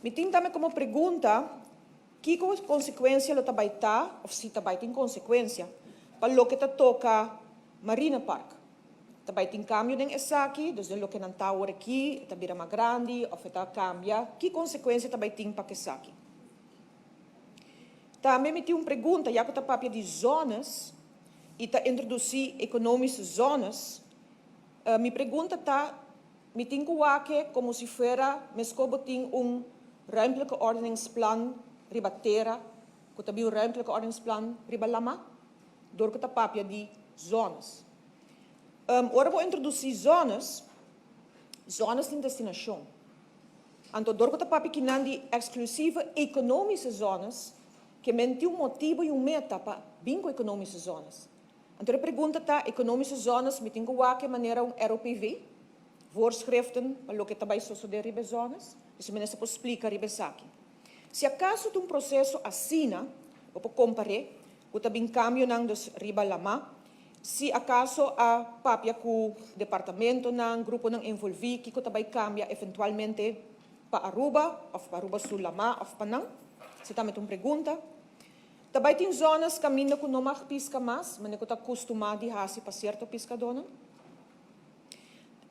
Mi tin tambe komo pregunta, kiko konsekuensia lo ta bai ta, òf si ta bai tin konsekuensia, pa loke ta toka Marina Park. Ta bai tin kambio den esaki, dus den loke nan ta awor aki, ta bira mas grandi, òf ta kambia, ki konsekuensia ta bai tin pa esaki? Tambe mi tin un pregunta, ya ku ta papia di zonas, i ta introdusí economische zones, mi pregunta ta, mi tin ku wak e komo si fuera meskos bo tin un ruimtelijke ordeningsplan riba tera, ku ta un ruimtelijke ordeningsplan riba lama, dor ku ta papia di zonas. Ora bo introdusí zonas, zonas tin destinashon. Anto dor ku ta papia kinan di exclusieve economische zones, ke men tin un motibu i un meta pa bin ku economische zones. Anto e pregunta ta, economische zones, mi tin ku wak e manera un ROPV, voorschriften pa loke ta bai sosodé riba zones, dus minister por splika riba esaki. Si akaso tin un proseso asina, bo por kompar'é, ku ta bin kambionan dus riba lama, si akaso a papia ku departamentonan, gruponan envolví, kiko ta bai kambia eventualmente pa Aruba, òf pa Aruba su lama, òf pa nan? Esei tambe ta un pregunta. Ta bai tin zonas kaminda ku no mag piska mas, manera ku ta kustumá di hasi pa sierto piskadónan.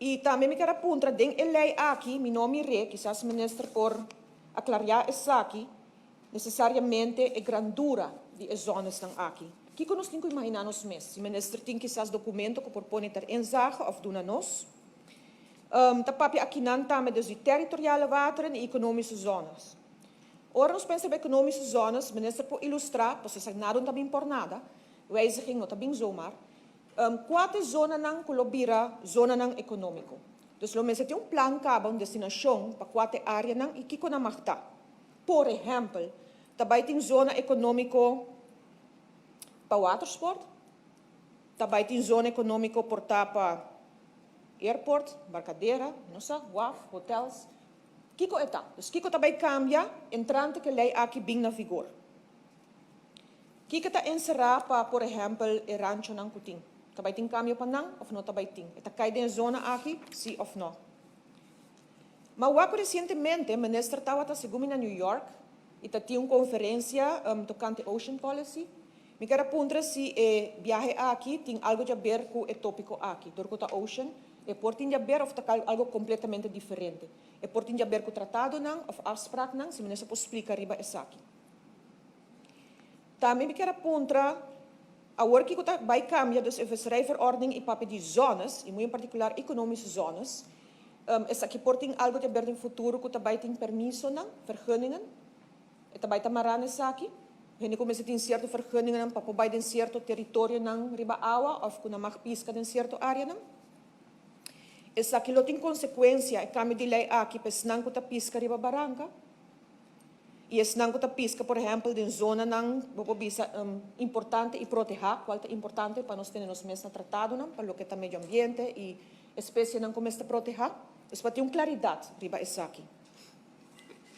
I tambe mi ker a puntra den e lei aki, mi no mir'é, kisas minister por aklariá esaki, nesesariamente e grandura di e zonasnan aki. Kiko nos tin ku imaginá nos mes? Si minister tin kisas dokumento ku por pone ter inzage òf duna nos. Ta papia akinan tambe dus di territoriale wateren i economische zones. Ora nos pensa riba economische zones, minister por ilustrá, pasobra esaki nada no ta bin por nada, wijziging no ta bin zomaar, kua ta e zonanan ku lo bira zonanan ekonómiko. Dus lo mester tin un plan kaba, un destinashon pa kua ta e áreanan i kiko nan mag ta. Por ehèmpel, ta bai tin zona ekonómiko pa watersport, ta bai tin zona ekonómiko por ta pa airport, barkadera, no sa, waf, hotels. Kiko e ta? Dus kiko ta bai kambia entrante ku e lei aki bin na vigor? Kiko ta enserá pa, por ehèmpel, e ranchonan ku tin? Ta bai tin kambio pa nan òf no ta bai tin? E ta kai den e zona aki, sí òf no? Ma wak resientemente minister tabata segun mi na New York i ta tin un konferensia tokante Ocean Policy. Mi ker a puntra si e biahe aki tin algu di aber ku e tópiko aki, dor ku ta Ocean, e por tin di aber òf ta algu kompletamente diferente. E por tin di aber ku tratadonan òf afspraaknan, si minister por splika riba esaki. Tambe mi ker a puntra, awor kiko ta bai kambia dus e visserijverordening i papia di zones, i muy en partikular economische zones, esaki por tin algu di aber den futuro ku ta bai tin permisonan, vergunningen? E ta bai ta mará na esaki? Hende ku mester tin sierto vergunningennan pa por bai den sierto teritorionan riba awa òf ku nan mag piska den sierto áreanan? Esaki lo tin konsekuensia, e kambio di lei aki, pa esnan ku ta piska riba baranka? I esnan ku ta piska, por ehèmpel, den zonanan, bo por bisa, importante i protehá, kual ta importante pa nos tene nos mes na tratadonan pa loke ta medio ambiente i espesienan ku mester protehá. Dus pa tin un klaridat riba esaki.